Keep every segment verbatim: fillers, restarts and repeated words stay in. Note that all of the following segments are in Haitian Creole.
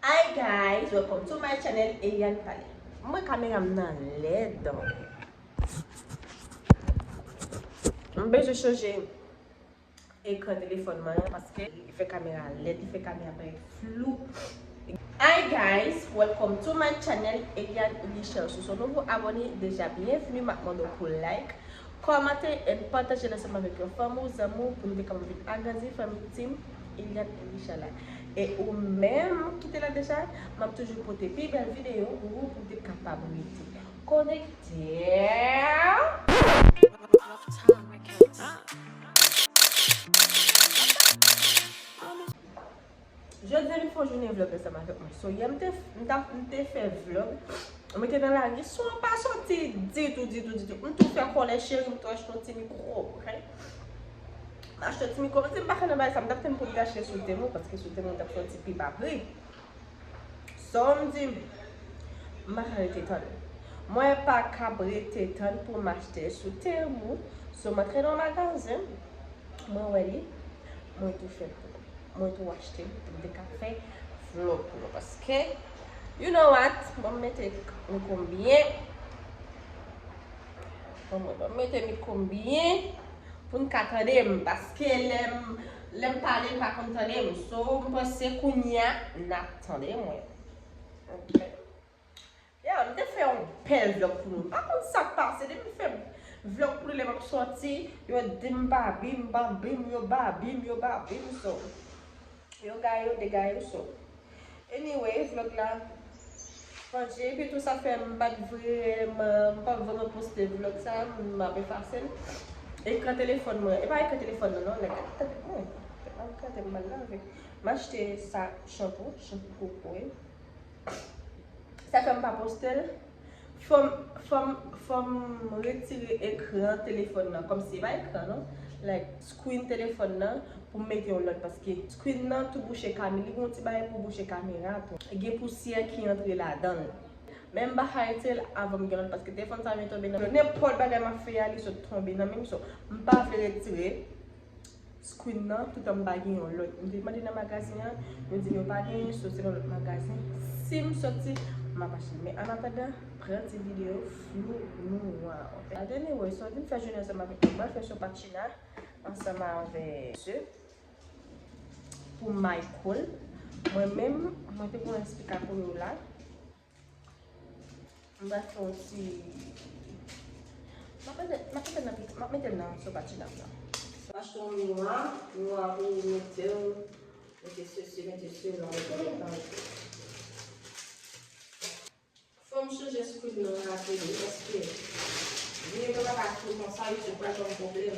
Hi guys, welcome to my channel, Eliane Pale. Mwen kamera m nan lèd. M bezwen chanje ekran telefòn mwen an paske li fè kamera lèd, li fè kamera parèt flou. Hi guys, welcome to my channel, Eliane Richard. Si w se yon nouvo abòne, deja byenveni, m ap mande w pou like, kòmante and pataje l ansanm avèk yon fanmi w, zanmi w, pou nou te kapab vin agrandi fanmi Team Eliane Richard la. E ou menm ki te la deja, m ap toujou pote pi bèl videyo pou ou, pou nou te kapab rete konekte. Jodi a vin fè yon jounen vlog ansanm avèk mwen. So, yè m te, m ta, m te fè vlog. Mwen te nan lari, son an pa soti ditou, ditou, ditou. M tou fè kòlè cheri, m tou achte yon ti mikwo, ok? M achte yon ti mikwo, m di m pa fè nan bagay sa, m t ap tann pou m te achte sou Temu, paske sou Temu m t ap soti pi ba pri. So, m di, m pa ka rete tann. Mwen pa kab rete tann pou m achte sou Temu. So, m antre nan magazen, mwen wè li, mwen tou fè l pou mwen. Mwen tou achte l pou m te ka fè vlog pou nou. Paske, you know what? Ban m mete mikwo m byen. Ban mwen, ban m mete mikwo m byen pou n ka tande m. Paske lè m, lè m pale, n pa konn tande m. So, m panse kounye a, n ap tande mwen. Ok. Ya, m te fè yon bèl vlog pou nou. M pa konn sa k pase. Depi m fè vlog pou nou lè m ap sòti, yo di m babi m, babi m, yo babi m, yo babi m, so. Yo gaye, yo degaye, so. Anyway, vlog la chanje, epi tou sa fè m pa t vrèman, m pa vrèman poste vlog sa, m ap efase l. Ekran telefòn mwen, e pa ekran telefòn nan, non, nèg, gade tèt mwen. Tèt mwen gade m mal lave. M achte sa, chanpou, chanpou koko, wi. Sa fè m pa poste l. Fò m, fò m, fò m retire ekran telefòn nan. Kòmsi e pa ekran non. Like, screen telefòn nan pou m mete yon lòt. Paske screen nan tou bouche kame-, li gen yon ti bagay pou bouche kamera tou. Gen pousyè ki antre ladan l. Men m pa ka retire l avan m gen lòt. Paske telefòn sa vin tonbe nan. Nenpòt bagay m ap fè a, li sot tonbe nan men m. So, m pa vle retire screen nan, toutan m pa gen yon lòt. M te mande nan magazen an, yo di m yo pa genyen, so se nan lòt magazen. Si m soti, m ap achte. Men annatandan, pran ti videyo flou nwa. Anyway, so vin fè jounen ansanm avèk mwen. Mwen fè sou Pachina ansanm avèk ze pou Michael. Mwen menm, mwen te pran esplika pou yo la. M va fè yon ti, m ap mete, m ap mete nan, m ap mete l nan sopatchina m nan. M achte yon miwa, miwa pou mete, mete sesi, mete sela, mete sa. Fò m chanje screen nan rapid wi, paske videyo pa ka tou konsa, YouTube pral ban m pwoblèm.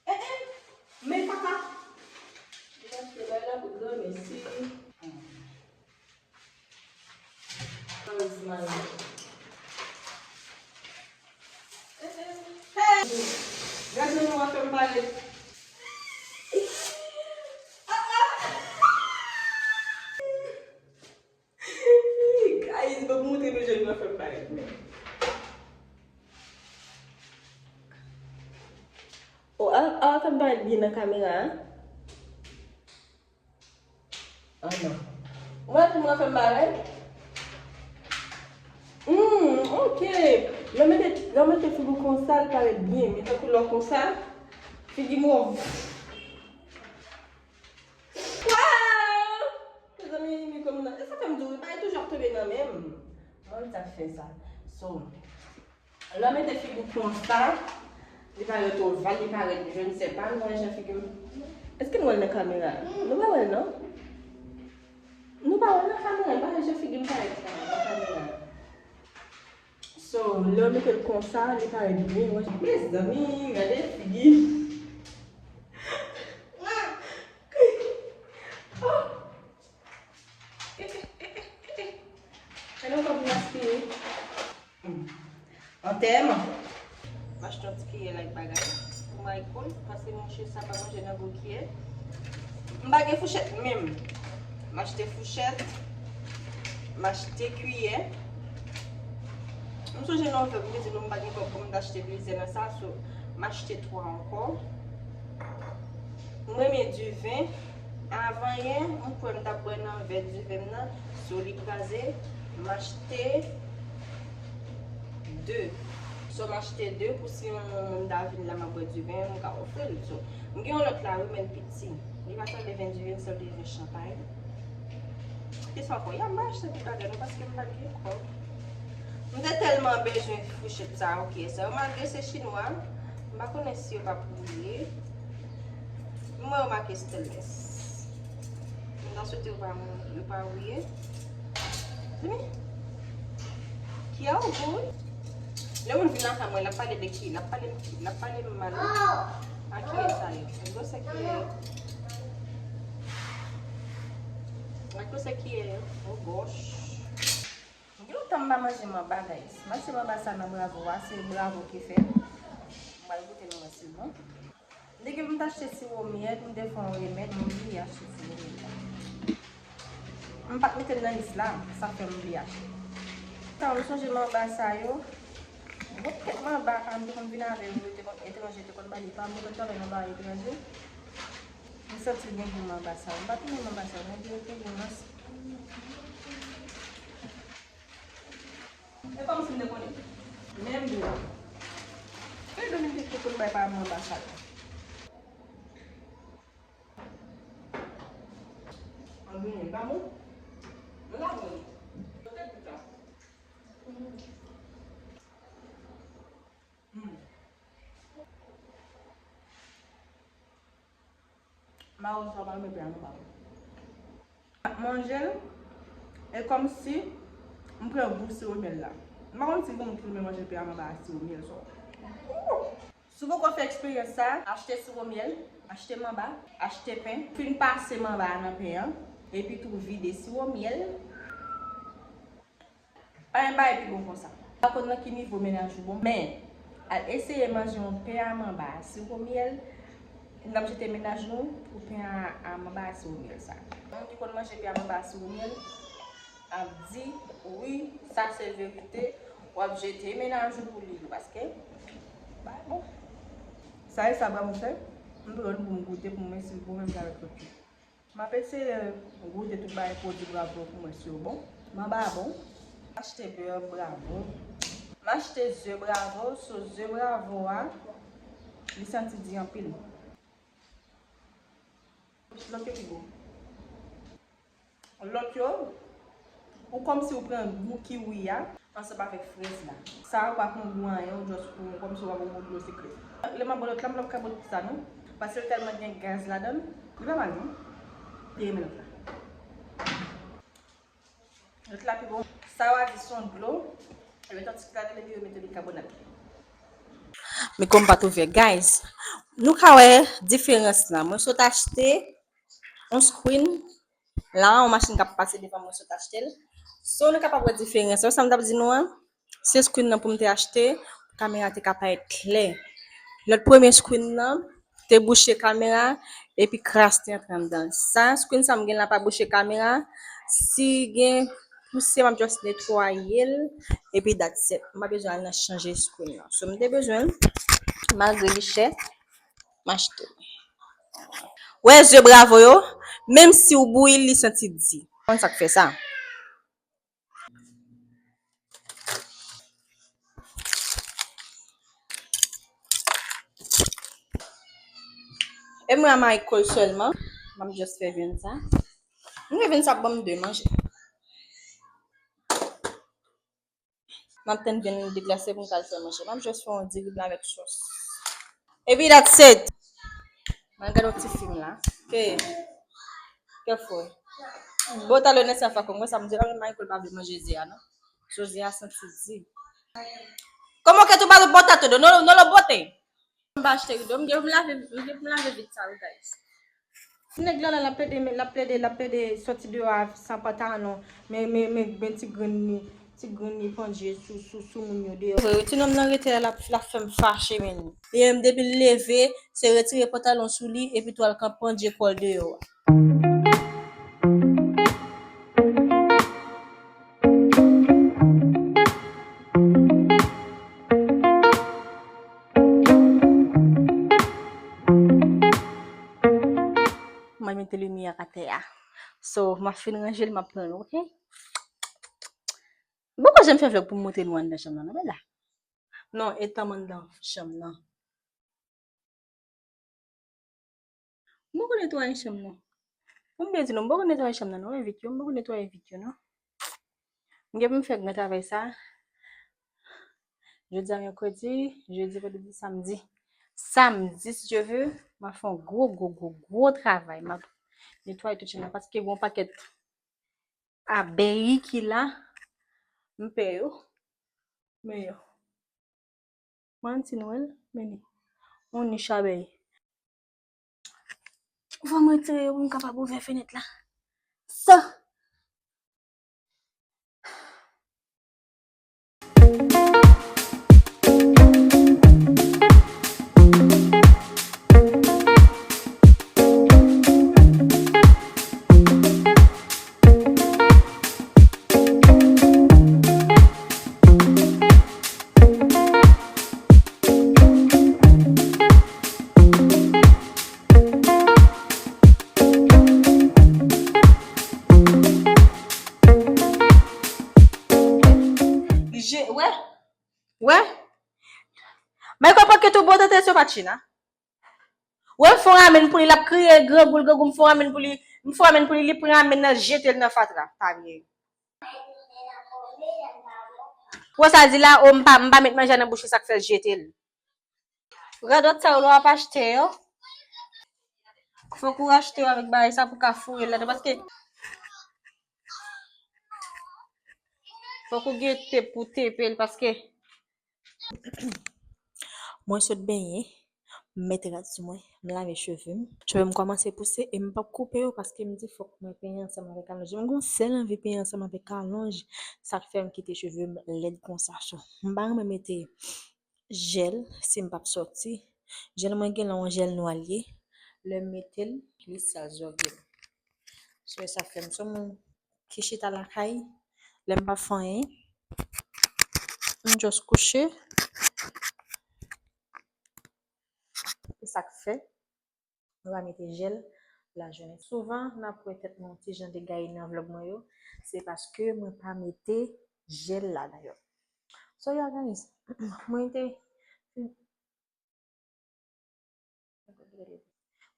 Eh, eh, men papa. Li achte bay la pou granmesi. Karizma la. Eh, eh. Hey! Gade nou ap fè m pale. Ah, ah. Guys, ban m montre nou jan nou ap fè m parèt menm. Oh, a, a, fè m parèt byen nan kamera a. Ah non. Ou pa di mwen fè m parèt? Hmm, ok. Lè w mete, lè w mete figi w konsa, l parèt byen. Men tankou lè w konsa, figi m wòf. Wow! Mezanmi, mi kòm nan. E sa fè m di w, bagay toujou ap tonbe nan men m. Mwen sa fè sa. So, lè w mete figi w konsa, li parèt oval, li parèt je ne sais pas, nou wè jan figi m. Èske nou wè l nan kamera? Nou pa wè l non. Nou pa wè l nan kamera, li parèt jan figi m parèt nan kamera. So, lè w mete l konsa, li parèt byen. Mezanmi, gade figi. Oh! Gade ankò pou gaspiye. Hmm. Antèman. M achte yon ti kiyè like bagay. Pou mwen Koul, paske mouche sa pa manje nan gwo kiyè. M pa gen fouchèt menm. M achte fouchèt, m achte kiyè. M sonje nan yon vlòg, m te di nou m pa gen kòb pou m t achte plizyè nan sa, so, m achte twa ankò. M renmen diven. Avan yè, m kwè m t ap bwè nan vè diven m nan, so li kraze. M achte de. So, m achte de pou si yon moun ta vin la, m ap bwè diven, m ka ofri l. So, m gen yon lòt la, wi, men l piti. Li pa sanble vin diven, li sanble vin chanpay. Kisa ankò? Ya, m pa achte tout bagay, non, paske m pa t gen kòb. M te tèlman bezwen fouchèt sa, ok, sa yo, malgre se chinwa, m pa konnen si yo p ap wouye. M wè yo make stainless. M ta swete yo pa, yo pa wouye. Vini. Kiyè ou gou, wi. Lè moun vin lakay mwen, l ap pale de ki, l ap pale m ki, l ap pale m mal, wi. A kiyè sa ye? Ak gwosè kiyè yo. Ak gwosè kiyè yo. Oh gosh. Gen lontan m pa manje manba, guys. M achte manba sa nan Bravo a, se Bravo ki fè l. M pral goute l, m wè si l bon. Depi m t achte siwo myèl, m te fè yon remèd, m bliye achte siwo myèl la. M pa t mete l nan lis la, sa fè m bliye achte. Tan m sonje manba sa yo, bon, kèk manba, m te konn vin avè yo, yo te konn, etranje te konn ba li pa m, mwen konn travay nan bagay etranje. M santi l gen gou manba sa yo. M pa t renmen manba sa yo, men yo te gou, non. E kòmsi m te konnen. Menm gou a. E Dominik te konn bay pa manba sa yo. An byen, pa bon? Mwen la bon. Poutèt tout sa. Hmm. Mawo sa pa renmen pè a non, pa bon. M ap manje l, e kòmsi m pran gou siwo myèl la. M pa konn si gen moun ki renmen manje pè a manba a siwo myèl sa. Si w poko fè eksperyans sa, achte siwo myèl, achte manba, achte pen, fin pase manba a nan pen an, epi tou vide siwo myèl. Pa gen bagay pi bon konsa. M pa konn nan ki nivo mennaj ou bon, men al eseye manje yon pen a manba a siwo myèl. N ap jete mennaj nou pou pen a, a manba a siwo myèl sa. Moun ki konn manje pen a manba a siwo myèl ap di, wi, sa se verite, w ap jete mennaj ou pou li, paske pa bon. Sa e sa Bravo fè, m pran pou m goute pou m wè si l bon menm jan avèk lòt yo. M ap eseye goute tout bagay pwodui Bravo pou m wè si yo bon. Manba bon. M achte bè Bravo. M achte ze Bravo, so ze Bravo a, li santi di anpil. Lòt yo pi gou. Lòt yo, ou kòmsi ou pran gou kiwi a ansanm avèk frèz la. Sa a pa pran gou anyen, ou just pran kòmsi w ap bwè dlo sikre. Lè m ap bwè lòt la, m p ap ka bwè tout sa non, paske l tèlman gen gaz ladan l, li pa mal non. Li renmen lòt la. Lòt la pi bon. Sa yo a di se yon dlo, yo mete yon ti kratele epi yo mete bikabonat. Men kòm m pa t ouvè, guys, nou ka wè diferans la. Mwen sot achte yon screen la, yon machin k ap pase devan mwen sot achte l. So, nou kapab wè diferans la. Sa m t ap di nou an, se screen nan pou m te achte, pou kamera te ka parèt klè. Lòt premye screen nan te bouche kamera, epi kras te antre anndan l. Sa, screen sa m gen la pa bouche kamera. Si gen pousyè, m ap just netwaye l, epi that's it. M pa bezwen al nan chanje screen nan. So, m te bezwen l, malgre li chè, m achte l. Wè zye Bravo yo, menm si w bouyi l, li santi di. Konn sa k fè sa? E mwen a Michael sèlman, m ap just fè vyann sa. M gen vyann sa ap ban m de manje. M ap tann vyann nan deglase pou m ka al fè manje. M ap just fè yon diri blan avèk sòs. Epi that's it. M al gade yon ti fim la. Ke, ke fwe. Bota lo nèsa fa kongo sa m di la, men Michael pa vle manje zye a non. So zye a santi di. Como que tu vas botar tudo? No, no lo bote. M pa achte rido, m gen pou m lave, m gen pou m lave vit sa wi, guys. Nèg la la, l ap plede, l ap plede, l ap plede soti deyò a san pantalon, men, men, men, men ti grenn li, Ti grenn li pandye sou, sou, sou moun yo deyò. Vre wi, ti nonm nan rete la, l ap, l ap fè m fache, men. Li menm, depi l leve, se retire pantalon sou li, epi tou al kan pandye kò l deyò a. Mwen mete limyè atè a. So, m ap fin ranje l, m ap pran l, oke? M poko janm fè vlòg pou m montre nou anndan chanm nan, non, men la. Non, etan m anndan chanm nan. M poko netwaye chanm nan. Pou m byen di nou, m poko netwaye chanm nan, non, evit yo, m poko netwaye evit yo, non. M gen pou m fè gran travay sa. Jodi a mèkredi, jedi, vandredi, samdi. Samdi, si Dye ve, m ap fè yon gwo, gwo, gwo, gwo travay. M ap netwaye tout chanm nan, paske gen yon pakèt abèy ki la, m pè yo. Men yo. Mwen ti Nwèl, men li. Yon nich abèy. Fò m retire yo pou m kapab ouvè fenèt la. Sa. Je, wè, wè. Michael pa kite w bon tèt yo pa China. Wè, m fè yon ramen pou li, l ap kriye, grangou l, grangou, m fè yon ramen pou li, m fè yon ramen pou li, li pran ramen nan, jete l nan fatra. Pa vre. Wè sa l di la, o, m pa, m pa met manje a nan bouch li, sa k fè l jete l. Radòt sa yo, lè w ap achte yo, fòk ou achte yo avèk bagay sa pou ka foure l ladan, paske fòk ou gen tep pou tepe l, paske mwen sot benyen, m met rad sou mwen, m lave cheve m. Cheve m kòmanse pouse e m p ap koupe yo paske m di fòk mwen penyen ansanm avèk alonj. M gon sèl anvi penyen ansanm avèk alonj, sa k fè m kite cheve m lèd konsa. So, m pa renmen mete jèl si m p ap sòti. Jèl mwen gen la, yon jèl nwa l ye. Lè m mete l, li sal zòrye m. So, sa fè m se yon moun ki chita lakay, lè m pa fè anyen, m just kouche. E sa k fè mwen pa mete jèl lajounen. Souvan, n ap wè tèt mwen yon ti jan degaye nan vlòg mwen yo, se paske mwen pa mete jèl ladan yo. So, yeah, guys, mwen te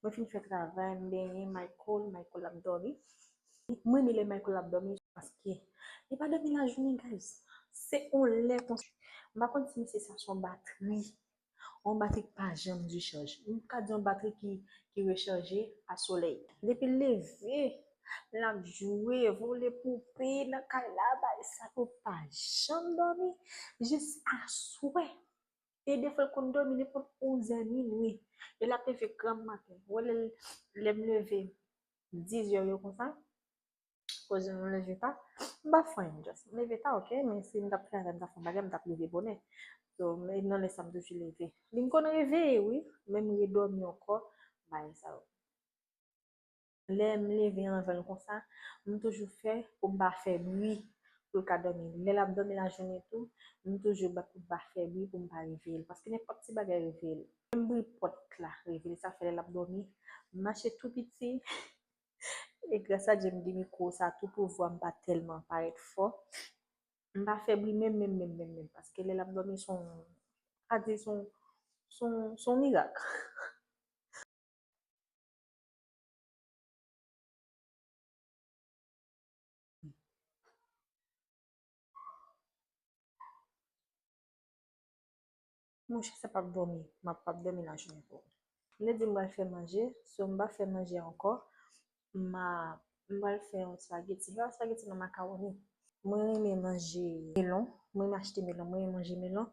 Mwen fin fè travay, m benyen Michael, Michael ap dòmi. Mwen renmen lè Michael ap dòmi paske li pa dòmi lajounen, guys. Se on lè konsa. M pa konn si misye sa se on batri. On batri k pa janm dichaj. M ka di on batri ki, ki rechaje a solèy. Depi l leve, l ap jwe, vole poupe nan kay la, bay sa yo pa janm dòmi jis aswè. E defwa l konn dòmi nenpòt onzè minwi. E l ap leve granm maten. Ou wè lè, lè m leve diz è yo konsa, koz m leve ta, m pa fè anyen, just. M leve ta, oke, men si m t ap travay, m t ap fè yon bagay, m t ap leve bonè. So, men nan lè sa m toujou leve. Li m konn reveye, wi, men m redòmi ankò, bagay sa yo. Lè m leve anvan l konsa, m toujou fè pou m pa fè bri pou l ka dòmi. Lè l ap dòmi lajounen tou, m toujou bat pou m pa fè bri pou m pa reveye l. Paske nenpòt ti bagay reveye l. Menm bri pòt la reveye l. Sa fè lè l ap dòmi, m mache tou piti. E gras a Dye, m gen mikwo sa tou pou vwa m pa tèlman parèt fò. M pa fè bri menm, menm, menm, menm, menm. Paske lè l ap dòmi, se yon, pa di se yon, se yon, se yon mirak. Monchè, sa p ap dòmi. M ap, p ap dòmi lajounen tou. M te di m pral fè manje, so m pa fè manje ankò. M a, m pral fè yon espageti. Se pa espageti non, makawoni. Mwen renmen manje melon. Mwen renmen achte melon. Mwen renmen manje melon.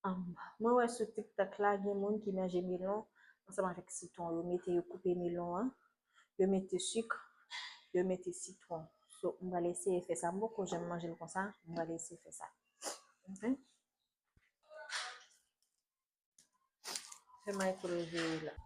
Am, mwen wè sou TikTok la, gen moun ki manje melon ansanm avèk sitwon. Yo mete, yo koupe melon an, yo mete sik, yo mete sitwon. Donk, m pral eseye fè sa. M poko janm manje l konsa. M pral eseye fè sa. Ok? Fè mayi kolorye la.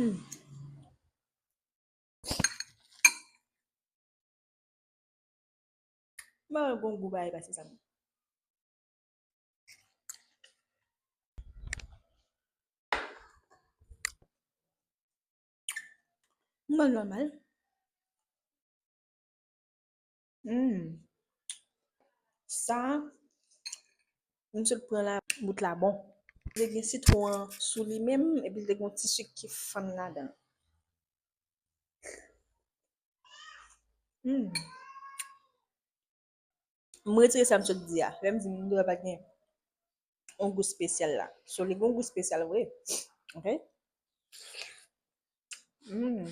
Hmm. M pa wè gon gou bagay pase sa. M wè l nòmal. Hmm. Sa, m sot pran la, bout la bon. Li te gen sitwon an sou li menm, epi li te gen yon ti sik ki fann ladan l. Hmm. M retire sa m sot di a. Lè m di m dwe pa gen yon gou espesyal la. So, li gen yon gou espesyal vre. Ok? Mm.